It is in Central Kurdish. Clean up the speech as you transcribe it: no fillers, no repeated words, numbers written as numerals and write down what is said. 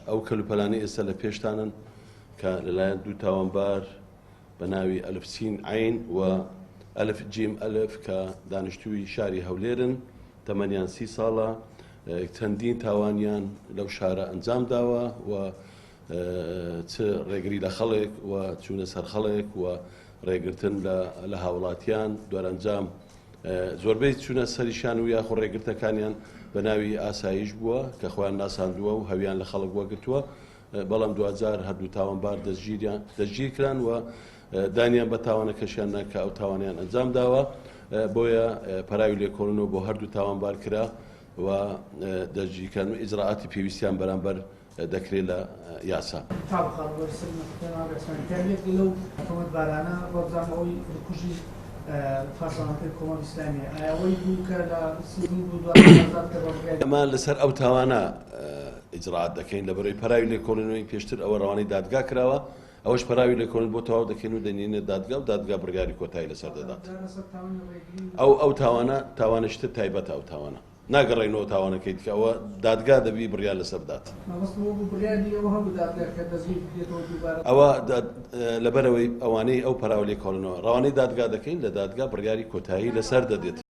ئەو کەلوپەلانەی ئێستا لە پێشتانن کە لەلایەن دوو تاوانبار بە ناوی ئەلف سین عەین و ئەلف جیم ئەلف کە دانیشتووی شاری هەولێرن، تەمەنیان سی ساڵە، چەندین تاوانیان لەو شارە ئەنجام داوە و چ ڕێگری لە خەڵک و چوونە سەر خەڵک و ڕێگرتن لە هاوڵاتیان دوارەنجام زۆربەی چوونە سەریشان و یاخۆ ڕێگرتەکانیان بە ناوی ئاسایش بووە کە خۆیان ناساندووە و هەویان لە خەڵک وەگرتووە بەڵام دواجار هەردوو تاوانبار دەستگیریان دەستگیرکران و دانیان بە تاوانەکەشیان نا کە ئەو تاوانیان ئەنجام داوە بۆیە پەراوی لێکۆڵینەوە بۆ هەردوو تاوانبار کرا و دەستگیرکران و ئیجرائاتی پێویستیان بەرامبەر دەکرێت لە یاسا. تاوخاڵ وەرسەر لەو تۆمەتبارانە وابزانم ئەوەی بکوژی پاسەوانەکەی کۆمەڵی ئیسلامیە ئایا ئەوەی بوو کە لە سجن بوو دواتر ئازاد کرا بە بڕیاری ئەمە لەسەر ئەو تاوانە ئیجرائات دەکەین لەبەرەی پەراوی لێکۆڵینەوەی پێشتر ئەوە ڕەوانەی دادگا کراوە ئەوەش پەراوی لێکۆڵین بۆ تەواو دەکەین و دەنێینە دادگا و دادگا بڕیاری کۆتایی لەسەر دەدات. ئەو ئەو تاوانە تاوانێکی تر تایبەتە ئەو تاوانە ناگەڕێینەوە تاوانەکەی دیکە ئەوە دادگا دەبی بڕیار لەسەر بدات. مەبەستم ئەوە بوو بڕیاری ئەوە هەبوو دادگا کە دەستگیر بکرێتەوە دووبارە. ئەوە لەبەرئەوەی ئەوانەی ئەو پەراوە لێکۆڵینەوە ڕەوانەی دادگا دەکەین لە دادگا بڕیاری کۆتایی لەسەر دەدێت.